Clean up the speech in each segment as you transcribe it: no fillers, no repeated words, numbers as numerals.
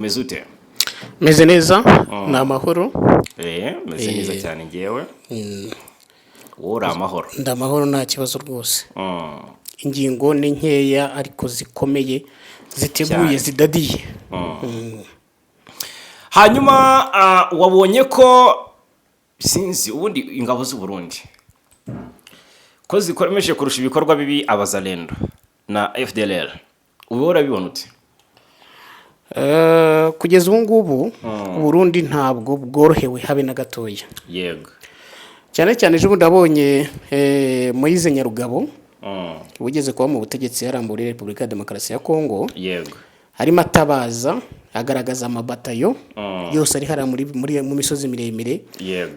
Umeze ute? Meze neza, ni amahoro. Meze neza cyane ngewe. Wowe uri amahoro? Ndi amahoro, nta kibazo rwose. Ingingo ni nkeya ariko zikomeye, ziteguye, Cyane. zidadiye. Hanyuma wabonye ko, sinzi, ubundi ingabo z'u Burundi ko zikomeje kurusha ibikorwa bibi Abazalendo na FDLR, ubu urabibona ute? Kugeza ubu ngubu Uburundi ntabwo bworohewe habe na gatoya. Cyane cyane ejo bundi abonye Moise Nyarugabo ugeze kuba mu butegetsi yaramburiye Repubulika ya Demokarasi ya Kongo, harimo atabaza, agaragaza amabatayo yose ari hariya muri mu misozi miremire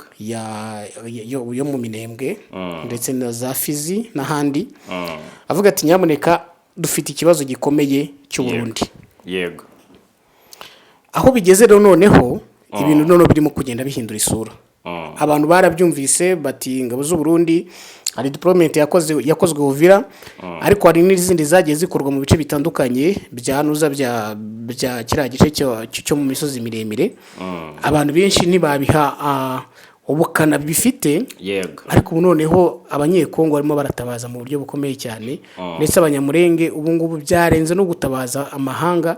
yo mu Minembwe ndetse na za Fizi n'ahandi, avuga ati: "Nyamuneka, dufite ikibazo gikomeye cy'u Burundi." Aho bigeze rero noneho, ibintu noneho birimo kugenda bihindura isura. Abantu barabyumvise bati ingabo z'u Burundi hari deployment yakozwe Uvira, ariko hari n'izindi zagiye zikorwa mu bice bitandukanye bya nuza bya kiriya gice cyo mu misozi miremire. Abantu benshi ntibabiha ubukana bifite, ariko ubu noneho Abanyekongo barimo baratabaza mu buryo bukomeye cyane, ndetse Abanyamurenge ubu ngubu byarenze no gutabaza amahanga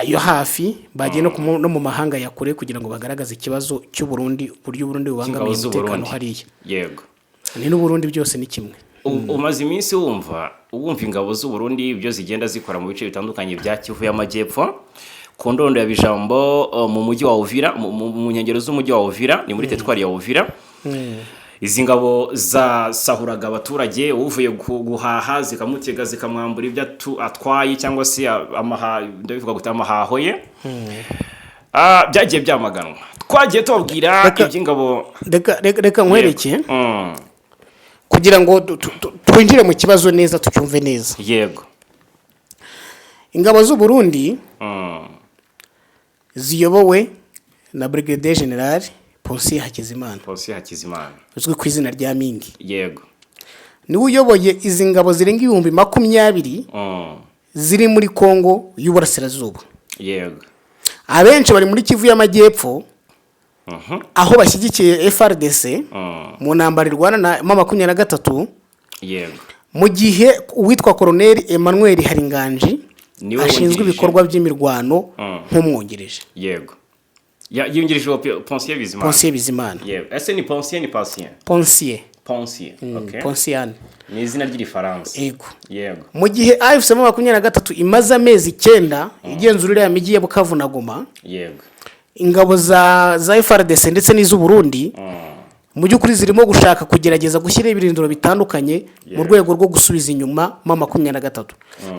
yo hafi, bagiye no mu mahanga ya kure kugira ngo bagaragaze ikibazo cy'u Burundi, uburyo Uburundi bubangamiye Ingabo z'u umutekano Burundi. hariya. Ni n'Uburundi, byose ni kimwe. Umaze iminsi wumva ingabo z'u Burundi ibyo zigenda zikora mu bice bitandukanye bya Kivu y'Amajyepfo, ku ndondo ya Bijambo, mu mujyi wa Uvira, mu nkengero z'umujyi wa Uvira, ni muri teritwari ya Uvira. Izi ngabo zasahuraga abaturage, uvuye guhaha zikamutega, zikamwambura ibyo atwaye cyangwa se ndabivuga gute, amahaho ye. Byagiye byamaganwa, twagiye tubabwira iby'ingabo. Reka nkwereke kugira ngo twinjire mu kibazo neza, tucyumve neza. Ingabo z'u Burundi ziyobowe na Brigadier General Ponsier Hakizimana, Ponsier Hakizimana, uzwi ku izina rya Mingi, niwe uyoboye izi ngabo zirenga 20,000 ziri muri Kongo y'Uburasirazuba. Abenshi bari muri Kivu y'Amajyepfo, aho bashyigikiye FARDC mu ntambara irwana na M23, mu gihe uwitwa Colonel Emmanuel Haringanji Niwe ashinzwe wungirije. ibikorwa by'imirwano nk'umwungirije. Yego, yungirije uwo Ponsier Bizimana. Ponsier Bizimana. Yego. Ese ni Ponsier, ni Patient? Ponsier. Ponsier, okay. Ponsiane. Ni izina ry'Irifaransa. Yego. Mu gihe AFC 23 imaze amezi 9 igenzura iriya mijyi ya Bukavu na Goma, ingabo za FARDC ndetse n'iz'u Burundi mu by'ukuri zirimo gushaka kugerageza gushyira ibirindiro bitandukanye mu rwego rwo gusubiza inyuma M23,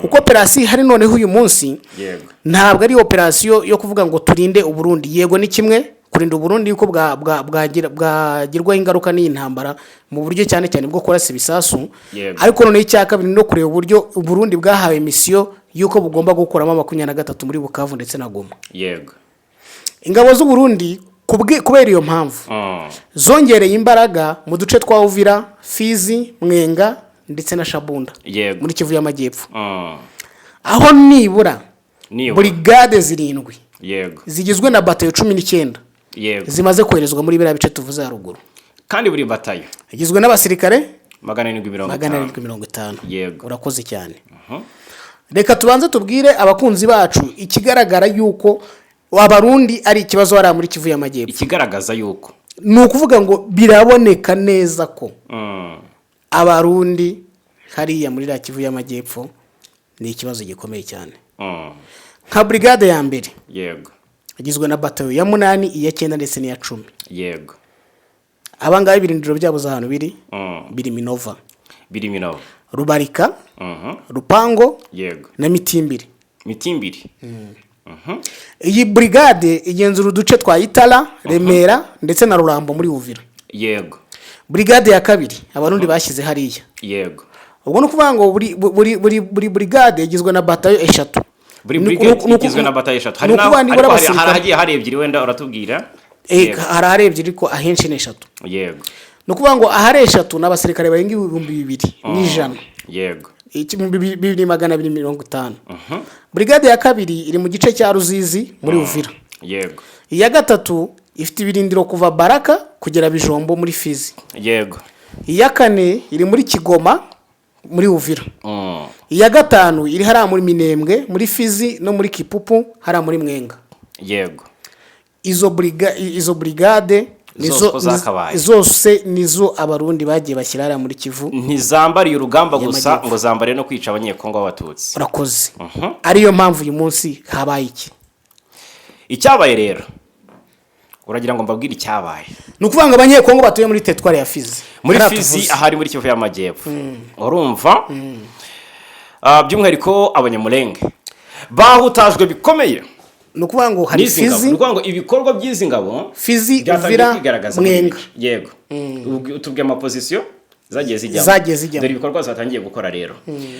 kuko operasiyo ihari noneho uyu munsi ntabwo ari operasiyo yo kuvuga ngo turinde Uburundi. Yego, ni kimwe kurinda Uburundi yuko bwagirwaho ingaruka n'iyi ntambara mu buryo cyane cyane bwo kurasa ibisasu, ariko noneho icya kabiri ni no kureba uburyo Uburundi bwahawe misiyo y'uko bugomba gukuramo 23 muri Bukavu ndetse na Goma. Ingabo z'u Burundi kubera iyo mpamvu zongereye imbaraga mu duce twa Uvira, Fizi, Mwenga ndetse na Shabunda muri Kivu y'Amajyepfo, aho nibura Nibura. burigade zirindwi zigizwe na batayo 19 zimaze koherezwa muri biriya bice tuvuze haruguru. Kandi buri batayo igizwe n'abasirikare 750. 750. Urakoze cyane. Reka tubanze tubwire abakunzi bacu ikigaragara yuko Abarundi ari ikibazo hariya muri Kivu y'Amajyepfo. Ikigaragaza yuko Ni ukuvuga ngo biraboneka neza ko Abarundi hariya muri iriya Kivu y'Amajyepfo ni ikibazo gikomeye cyane. Nka brigade ya mbere igizwe na batayo ya munani, iya cyenda ndetse n'iya 10. Abangaba ibirindiro byabo za ahantu biri, biri Minova, Biri Minova, Rubarika, Rupango na Mitimbiri. Mitimbiri. Iyi brigade igenzura uduce twa Itara, Remera ndetse na Rurambo muri Uvira. Brigade ya kabiri Abarundi bashyize hariya, ubwo ni ukuvuga ngo buri brigade igizwe na batayo eshatu. Buri brigade igizwe na batayo eshatu. Hari Ni naho ukuvuga nibura ariko hari abasirikare ahagiye hari ebyiri, wenda uratubwira. Hari ahari ebyiri ariko ahenshi ni eshatu. Ni ukuvuga ngo ahari eshatu ni abasirikare barenga 2100. 2250. Brigade ya kabiri iri mu gice cya Ruzizi muri Uvira. Iya gatatu ifite ibirindiro kuva Baraka kugera Bijombo muri Fizi. Iya kane iri muri Kigoma muri Uvira. Iya gatanu iri hariya muri Minembwe muri Fizi no muri Kipupu hariya muri Mwenga. Izo brigade Zose uko zakabaye. Zose nizo Abarundi bagiye bashyira hariya muri Kivu Ntizambariye urugamba gusa, y'Amajyepfo. ngo zambariye no kwica Abanyekongo b'Abatutsi. Urakoze. Ariyo mpamvu uyu munsi habaye iki? Icyabaye rero, uragira ngo mbabwire icyabaye? Ni ukuvuga ngo Abanyekongo batuye muri teritwari ya Fizi, muri hariya Fizi, tuvuze. ahari muri Kivu y'Amajyepfo, urumva? By'umwihariko Abanyamulenge bahutajwe bikomeye Ni ukuvuga ngo hari n'izi ngabo. Fizi, Ni ukuvuga ngo ibikorwa by'izi ngabo Fizi, byatangiye Uvira, kwigaragaza muri Mwenga. ibi bice. Yego. Utubwiye amapozisiyo zagiye zijyamo. Zagiye zijyamo. Dore ibikorwa zatangiye gukora rero.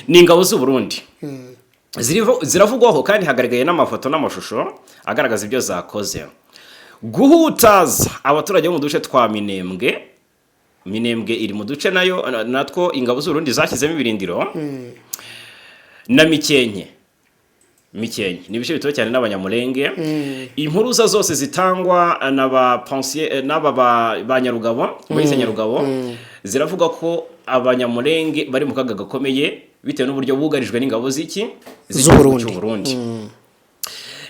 Ni ingabo z'u Burundi ziravugwaho, kandi hagaragaye n'amafoto n'amashusho agaragaza ibyo zakoze: guhutaza abaturage bo mu duce twa Minembwe. Minembwe iri mu duce nayo natwo ingabo z'u Burundi zashyizemo ibirindiro, na Mikenke. Mikenke ni ibice bituwe cyane n'Abanyamulenge. Impuruza zose zitangwa na ba pensier n'aba ba Nyarugabo, Moise Nyarugabo, ziravuga ko Abanyamulenge bari mu kaga gakomeye bitewe n'uburyo bugarijwe n'ingabo z'iki z'igihugu Z'Uburundi. cy'u Burundi.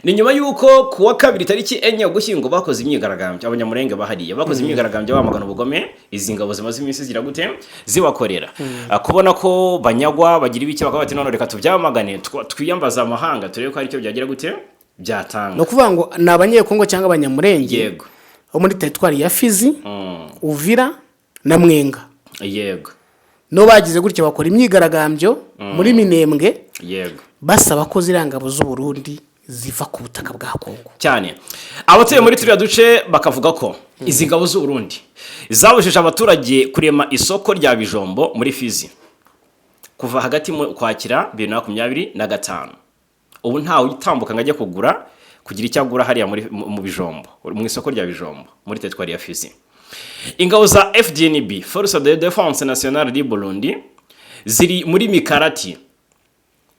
Ni nyuma y'uko ku wa kabiri tariki 4 Ugushyingo bakoze imyigaragambyo. Abanyamulenge bahariye bakoze imyigaragambyo bamagana ubugome izi ngabo zimaze iminsi zigira gute, zibakorera. Kubona ko banyagwa, bagira ibiki, bakaba bati: "None reka tubyamagane, twiyambaze amahanga, turebe ko hari icyo byagira gute, byatanga." Ni ukuvuga ngo ni Abanyekongo cyangwa Abanyamurenge bo muri teritwari ya Fizi, Uvira na Mwenga, no bagize gutya bakora imyigaragambyo muri Minembwe, basaba ko ziriya ngabo z'u Burundi ziva ku butaka bwa Kongo. Cyane. Abatuye muri turiya duce bakavuga ko izi ngabo z'u Burundi zabujije abaturage kurema isoko rya Bijombo muri Fizi kuva hagati mu Kwakira 2025. Ubu ntawe utambuka ngo ajye kugura, kugira icyo agura hariya muri mu Bijombo, mu isoko rya Bijombo muri teritwari ya Fizi. Ingabo za FDNB, Force de Défense Nationale du Burundi, ziri muri Mikarati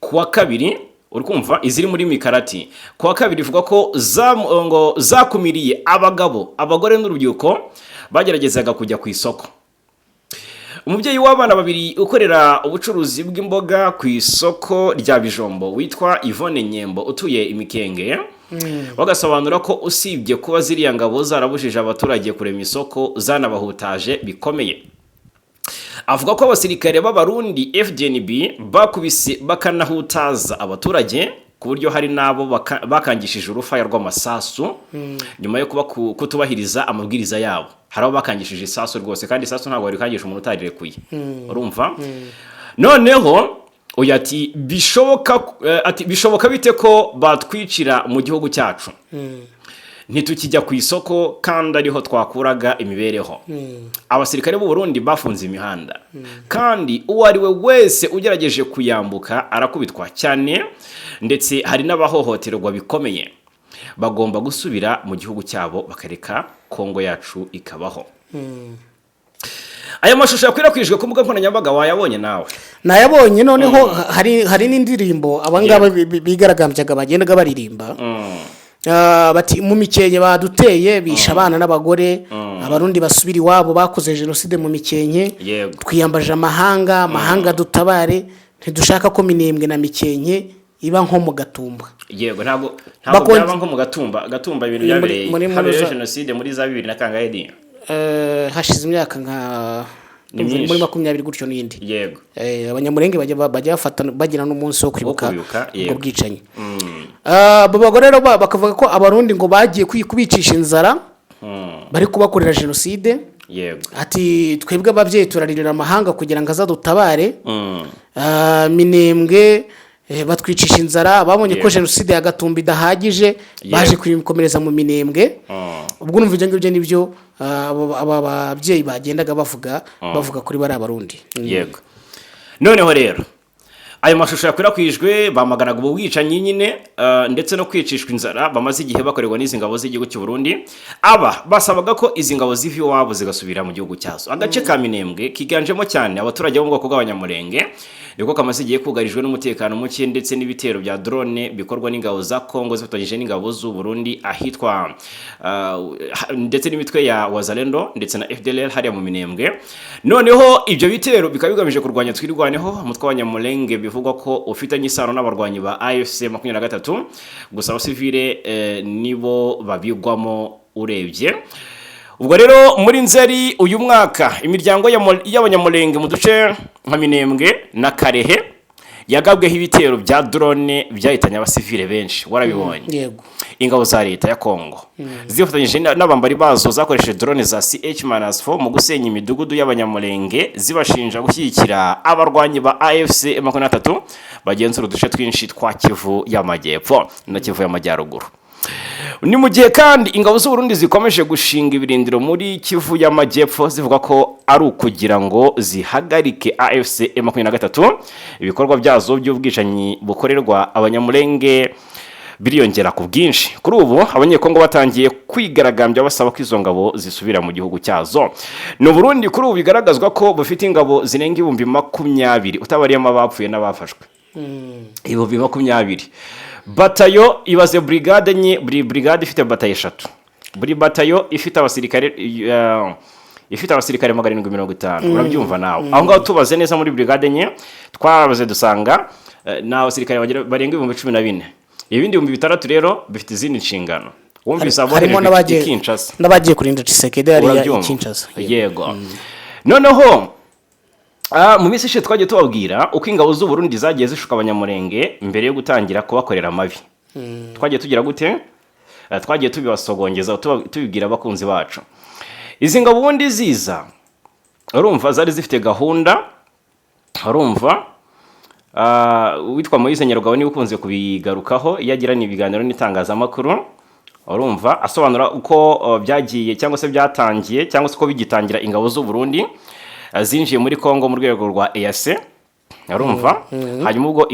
kuwa kabiri, uri kumva? Iziri muri Mikarati kuwa kabiri ivuga ko ngo zakumiriye abagabo, abagore n'urubyiruko bageragezaga kujya ku isoko. Umubyeyi w'abana babiri ukorera ubucuruzi bw'imboga ku isoko rya Bijombo witwa Yvonne Nyembo utuye Imikenge, bagasobanura ko usibye kuba ziriya ngabo zarabujije abaturage kurema isoko, zanabahutaje bikomeye. Avuga ko abasirikare b'Abarundi FDNB bakubise bakanahutaza abaturage, ku buryo hari n'abo bakangishije urufaya rw'amasasu nyuma yo kuba kutubahiriza amabwiriza yabo. Hari abo bakangishije isasu rwose, kandi isasu ntabwo warikangisha umuntu utarирekuye, urumva? Noneho uyu ati: "Bishoboka," ati: "Bishoboka bite ko batwicira mu gihugu cyacu? Ntitukijya ku isoko kandi ariho twakuraga imibereho. Abasirikare b'u Burundi bafunze imihanda, kandi uwo ari we wese ugerageje kuyambuka arakubitwa cyane, ndetse hari n'abahohoterwa bikomeye. Bagomba gusubira mu gihugu cyabo bakareka Kongo yacu ikabaho." Aya mashusho yakwirakwijwe ku mbuga nkoranyambaga wayabonye nawe? Nayabonye. Noneho hari n'indirimbo abangaba bigaragambyaga bagendaga baririmba. Bati: "Mu Mikenke baduteye, bisha abana n'abagore. Abarundi basubira iwabo, bakoze jenoside mu Mikenke. Twiyambaje amahanga, amahanga dutabare. Ntidushaka ko Minembwe na Mikenke iba nko mu Gatumba." Yego, ntabwo byaba nko mu Gatumba. Gatumba ibintu Ni byabereye muri habereyeho jenoside muri za bibiri na kangahe di? Hashize imyaka nka Ni myinshi. muri 20 gutyo n'indi. Abanyamurenge bajya bafata bagira n'umunsi wo kwibuka kwibuka, ubwo bwicanyi. Abo bagore rero bakavuga ko Abarundi ngo bagiye kubicisha inzara, bari kubakorera jenoside. Ati: "Twebwe ababyeyi turaririra amahanga kugira ngo azadutabare. Minembwe batwicisha inzara. Babonye ko jenoside ya Gatumba idahagije, baje kuyikomereza mu Minembwe." Ubwo numva ibyo ngibyo nibyo aba babyeyi bagendaga bavuga kuri bariya Barundi. Yego. Noneho rero ayo mashusho yakwirakwijwe bamaganaga ubu bwicanyi nyine, ndetse no kwicishwa inzara bamaze igihe bakorerwa n'izi ngabo z'igihugu cy'u Burundi. Aba basabaga ko izi ngabo ziva iwabo zigasubira mu gihugu cyazo. Agace ka Minembwe kiganjemo cyane abaturage bo mu bwoko bw'Abanyamurenge. Niko kamaze igihe kugarijwe n'umutekano muke ndetse n'ibitero bya drone bikorwa n'ingabo za Kongo zifatanyije n'ingabo z'u Burundi ahitwa ndetse n'imitwe ya Wazalendo ndetse na FDLR hariya mu Minembwe. Noneho ibyo bitero bikaba bigamije kurwanya Twirwaneho, umutwe w'Abanyamulenge bivugwa ko ufitanye isano n'abarwanyi ba AFC 23. Gusa abasivile nibo babigwamo urebye. Ubwo rero muri Nzeri uyu mwaka, imiryango y'Abanyamulenge mu duce nka Minembwe na Karehe yagabweho ibitero bya drone byahitanye abasivile benshi, warabibonye? Yego. Ingabo za leta ya Kongo zifatanyije n'abambari bazo zakoresheje drone za CH-4 mu gusenya imidugudu y'Abanyamulenge, zibashinja gushyigikira abarwanyi ba AFC 23 bagenzura uduce twinshi twa Kivu y'Amajyepfo na Kivu y'Amajyaruguru. Ni mu gihe kandi ingabo z'u Burundi zikomeje gushinga ibirindiro muri Kivu y'Amajyepfo, zivuga ko ari ukugira ngo zihagarike AFC 23. Ibikorwa byazo by'ubwicanyi bukorerwa Abanyamulenge biriyongera ku bwinshi. Kuri ubu Abanyekongo batangiye kwigaragambya basaba ko izo ngabo zisubira mu gihugu cyazo. Ni Uburundi kuri ubu bigaragazwa ko bufite ingabo zirenga 20,000, utabariyemo abapfuye n'abafashwe. 20,000, batayo, ibaze brigade enye, buri brigade ifite batayo eshatu, buri batayo ifite abasirikare 750. Urabyumva nawe aho ngaho. Tubaze neza, muri brigade enye twarabaze dusanga ni abasirikare barenga 14,000. Ibindi 6000 rero bifite izindi nshingano. Wumvise Harimo aboherejwe i n'abagiye Kinshasa. N'abagiye kurinda Tshisekedi hariya i Urabyumva? Kinshasa. Yego. Noneho mu minsi ishize twagiye tubabwira uko ingabo z'u Burundi zagiye zishuka Abanyamurenge mbere yo gutangira kubakorera amabi. Twagiye tugira gute? Twagiye tubibasogongeza, tubibwira abakunzi bacu. Izi ngabo ubundi ziza, urumva, zari zifite gahunda. Urumva, uwitwa Moise Nyarugabo niwe ukunze kubigarukaho iyo agirana ibiganiro n'itangazamakuru. Urumva, asobanura uko byagiye cyangwa se byatangiye cyangwa se uko bigitangira, ingabo z'u Burundi zinjiye muri Congo mu rwego rwa EAC. Urumva, hanyuma ubwo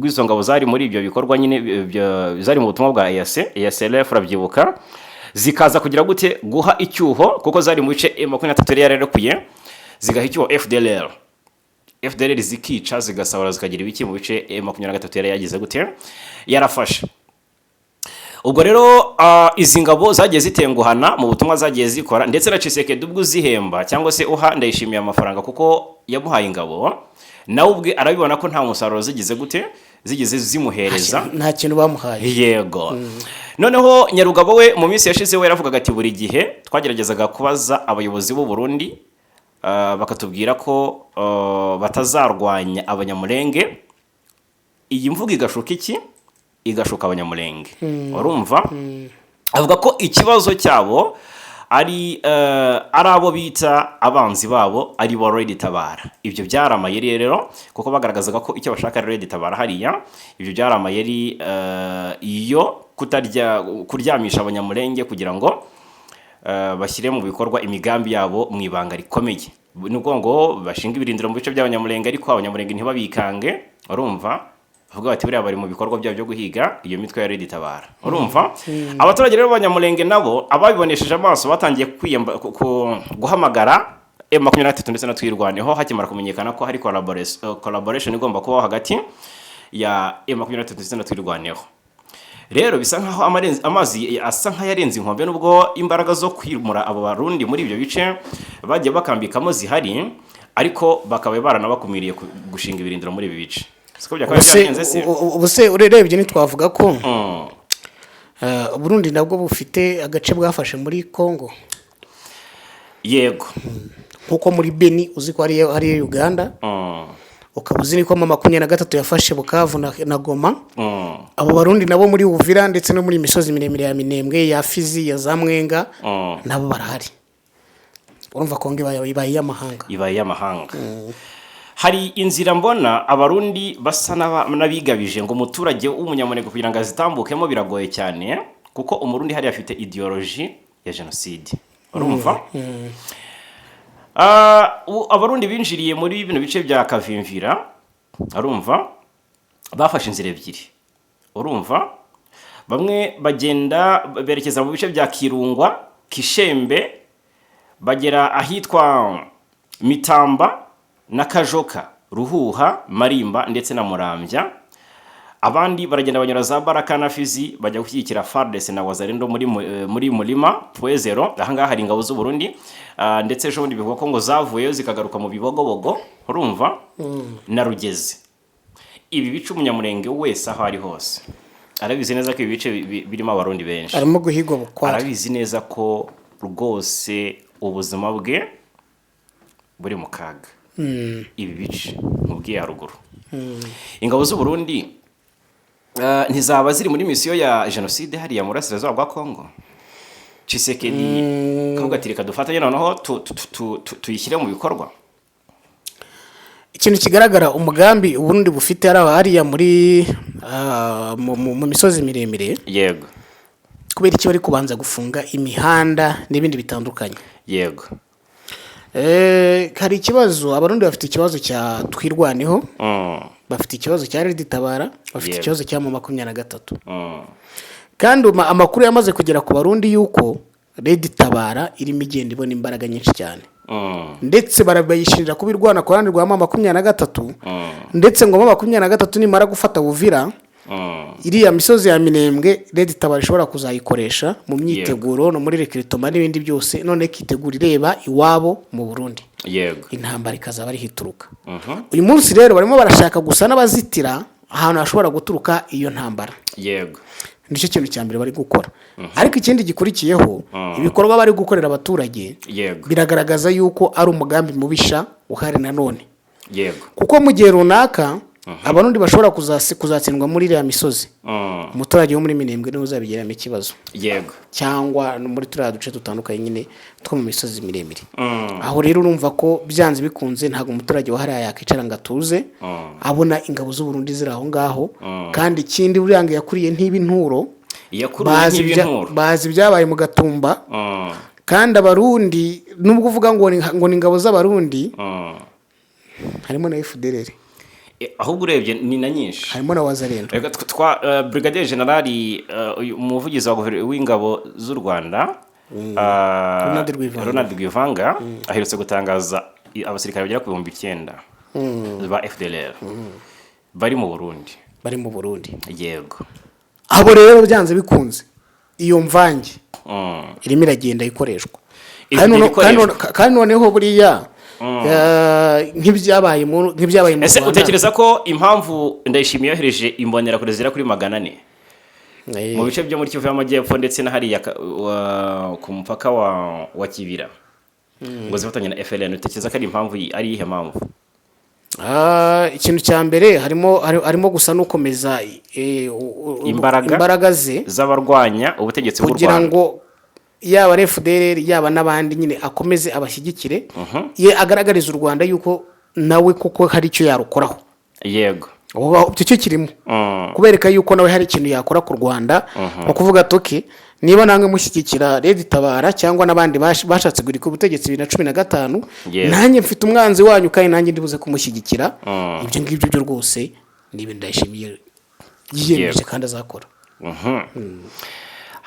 izo ngabo zari muri ibyo bikorwa nyine zari mu butumwa bwa EAC, EACLF, urabyibuka, zikaza kugira gute? Guha icyuho, kuko zari mu bice M23 yari yararekuye, zigaha icyuho FDLR. FDLR zikica, zigasahura, zikagira ibiki mu bice M23 yari yagize gute? Yarafashe. Ubwo rero izi ngabo zagiye zitenguhana mu butumwa zagiye zikora, ndetse na Tshisekedi ubwo uzihemba cyangwa se uha Ndayishimiye amafaranga kuko yamuhaye ingabo, nawe ubwe arabibona ko nta musaruro zigize gute? Zigeze zimuhereza. Nta kintu bamuhaye. Yego. Noneho Nyarugabo we mu minsi yashize we yaravugaga ati: "Buri gihe twageragezaga kubaza abayobozi b'u Burundi, bakatubwira ko batazarwanya Abanyamulenge." Iyi mvugo igashuka iki? Igashuka Abanyamulenge. Urumva, avuga ko ikibazo cyabo ari abo bita abanzi babo, ari bo Red Tabara. Ibyo byari amayeri rero, kuko bagaragazaga ko icyo bashaka ari Red Tabara hariya. Ibyo byari amayeri yo kutarya, kuryamisha Abanyamulenge kugira ngo bashyire mu bikorwa imigambi yabo mu ibanga rikomeye. Ni ukuvuga ngo bashinga ibirindiro mu bice by'Abanyamulenge, ariko Abanyamulenge ntibabikange. Urumva, bavuga bati buriya bari mu bikorwa byabo byo guhiga iyo mitwe ya Red Tabara. Urumva, abaturage rero b'Abanyamulenge nabo ababibonesheje amaso batangiye guhamagara M23 ndetse na Twirwaneho hakimara kumenyekana ko hari collaboration igomba kubaho hagati ya M23 ndetse na Twirwaneho. Rero bisa nkaho amazi asa nk'ayarenze inkombe, nubwo imbaraga zo kwimura abo Barundi muri ibyo bice bagiye bakambikamo zihari, ariko bakaba baranabakumiriye gushinga ibirindiro muri ibi bice. Siko byakabaye byagenze se? Ubu se urebye ntitwavuga ko Burundi nabwo bufite agace bwafashe muri Congo? Yego. Nkuko muri Beni uzi ko hariyo Uganda, ukaba uzi ko M23 yafashe Bukavu na Goma, abo Barundi nabo muri Uvira ndetse no muri imisozi miremire ya Minembwe, ya Fizi, ya za Mwenga, nabo barahari. Urumva Kongo ibaye iy'amahanga. Ibaye y'amahanga. Hari inzira mbona Abarundi basa n'abigabije ngo umuturage w'Umunyamurenge kugira ngo azitambukemo biragoye cyane, kuko Umurundi hariya afite idéologie ya jenoside. Urumva, Abarundi binjiriye muri bino bice bya Kavimvira, urumva, bafashe inzira ebyiri. Urumva, bamwe bagenda berekeza mu bice bya Kirungwa, Kishembe, bagera ahitwa Mitamba na Kajoka. Ruhuha, Marimba ndetse na Murambya. Abandi baragenda banyura za Baraka na Fizi, bajya gushyigikira FARDC na Wazalendo muri Mulima Point Zero. Ahangaha hari ingabo z'u Burundi. Ndetse ejo bundi bivugwa ko ngo zavuyeyo zikagaruka mu Bibogobogo, urumva, na Rugezi. Ibi bice Umunyamurenge wese aho ari hose arabizi neza ko ibi bice birimo Abarundi benshi. Arimo guhigwa bukware. Arabizi neza ko rwose ubuzima bwe buri mu kaga. Ibi bice nkubwiye haruguru, ingabo z'u Burundi ntizaba ziri muri misiyo ya jenoside hariya mu burasirazuba bwa Kongo? Tshisekedi kavuga ati: "Reka dufatanye noneho tuyishyire mu bikorwa." Ikintu kigaragara, umugambi Uburundi bufite hariya muri mu misozi miremire, kubera iki bari kubanza gufunga imihanda n'ibindi bitandukanye? Hari ikibazo, Abarundi bafite ikibazo cya Twirwaneho, bafite ikibazo cya RED Tabara, bafite ikibazo cya M23. Kandi amakuru yamaze kugera ku Barundi yuko RED Tabara irimo igenda ibona imbaraga nyinshi cyane, ndetse barabayishinja kuba irwana ku ruhande rwa M23, ndetse ngo M23 nimara gufata Buvira, iriya misozi ya Minembwe, RED Tabara ishobora kuzayikoresha mu myiteguro no muri recrutement n'ibindi byose, none ikitegura ireba iwabo mu Burundi, intambara ikazaba ariho ituruka. Uyu munsi rero barimo barashaka gusa n'abazitira ahantu hashobora guturuka iyo ntambara. Nicyo kintu cya mbere bari gukora. Ariko ikindi gikurikiyeho, ibikorwa bari gukorera abaturage biragaragaza yuko ari umugambi mubisha uhari nanone, kuko mu gihe runaka Abarundi bashobora kuzatsindwa muri iriya misozi, umuturage wo muri Minembwe niwe uzabigiramo ikibazo, cyangwa no muri turiya duce dutandukanye nyine two mu misozi miremire. Aho rero urumva ko byanze bikunze ntabwo umuturage wa hariya yakwicara ngo atuze abona ingabo z'u Burundi ziri aho ngaho. Kandi ikindi, buriya ngo yakuriye ntiba inturo. Yakuruwe Bazi nk'ibinturo. Bazi ibyabaye mu Gatumba. Kandi Abarundi, nubwo uvuga ngo ni ingabo z'Abarundi, harimo na FDLR. Ahubwo urebye ni na nyinshi. Harimo na Wazalendo. Reka Brigadier General, uyu umuvugizi w'ingabo z'u Rwanda, Ronald Rwivanga. Ronald Rwivanga, aherutse gutangaza abasirikare bagera ku 9000 ba FDLR bari mu Burundi. Bari mu Burundi. Abo rero byanze bikunze iyo mvange irimo iragenda ikoreshwa. Irimo Kandi ikoreshwa. kandi noneho buriya nk'ibyabaye mu Ese Rwanda. utekereza ko impamvu Ndayishimiye yohereje Imbonerakure zigera kuri 400 mu bice byo muri Kivu y'Amajyepfo ndetse na hariya ku mupaka wa Kibira ngo zifatanye na FLN, utekereza ko ari impamvu ari iyihe mpamvu? Ikintu cya mbere harimo harimo gusa n'ukomeza Imbaraga. imbaraga ze z'abarwanya ubutegetsi bw'u kugira Rwanda. ngo yaba ari FDLR, yaba n'abandi nyine, akomeze abashyigikire, ye agaragariza u Rwanda yuko nawe koko hari icyo yarukoraho. Icyo cyo kirimo kubereka yuko nawe hari ikintu yakora ku Rwanda, ni ukuvuga ati: "Okay, niba namwe mushyigikira RED Tabara cyangwa n'abandi bashatse guhirika ubutegetsi 2015, nanjye mfite umwanzi wanyu kandi nanjye ndibuze kumushyigikira." Ibyo ngibyo byo rwose ni ibintu Ndayishimiye yiyemeje kandi azakora.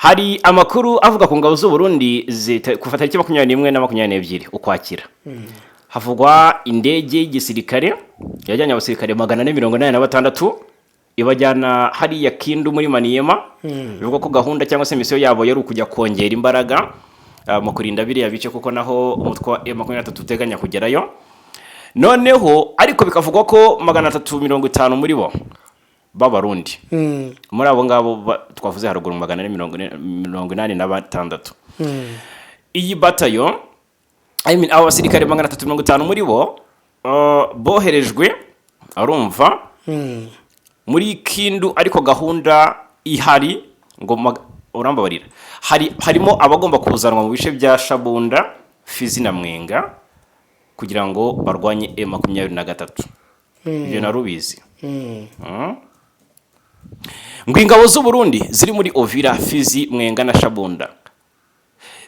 Hari amakuru avuga ku ngabo z'u Burundi kuva tariki 21 na 22 Ukwakira. Havugwa indege y'igisirikare yajyanye abasirikare 486 ibajyana hariya Kindu muri Maniema. Bivugwa ko gahunda cyangwa se misiyo yabo yari ukujya kongera imbaraga mu kurinda biriya bice, kuko naho umutwe wa M23 uteganya kugerayo. Noneho ariko bikavugwa ko 350 muri bo b'Abarundi, muri abo ngabo twavuze haruguru 486, iyi batayo, I mean, abo basirikare 350 muri bo boherejwe, arumva, muri Kindu. Ariko gahunda ihari ngo urambabarira, harimo abagomba kuzanwa mu bice bya Shabunda, Fizi na Mwenga kugira ngo barwanye M23. Ibyo narubizi. Ngo ingabo z'u Burundi ziri muri Uvira, Fizi, Mwenga na Shabunda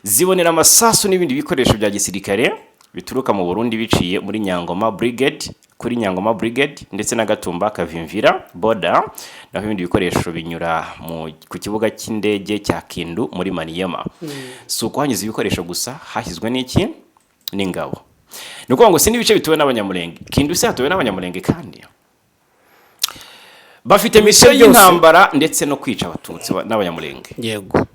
zibonera amasasu n'ibindi bikoresho bya gisirikare bituruka mu Burundi biciye muri Nyangoma Brigade, kuri Nyangoma Brigade ndetse na Gatumba Kavimvira border, naho ibindi bikoresho binyura ku kibuga cy'indege cya Kindu muri Maniema. Si ukuhanyuza ibikoresho gusa, hashyizwe n'iki? N'ingabo. Ni ukuvuga ngo si n'ibice bituwe n'Abanyamulenge. Kindu se hatuwe n'Abanyamulenge, kandi bafite mission byose. y'intambara ndetse no kwica Abatutsi n'Abanyamulenge. Yego.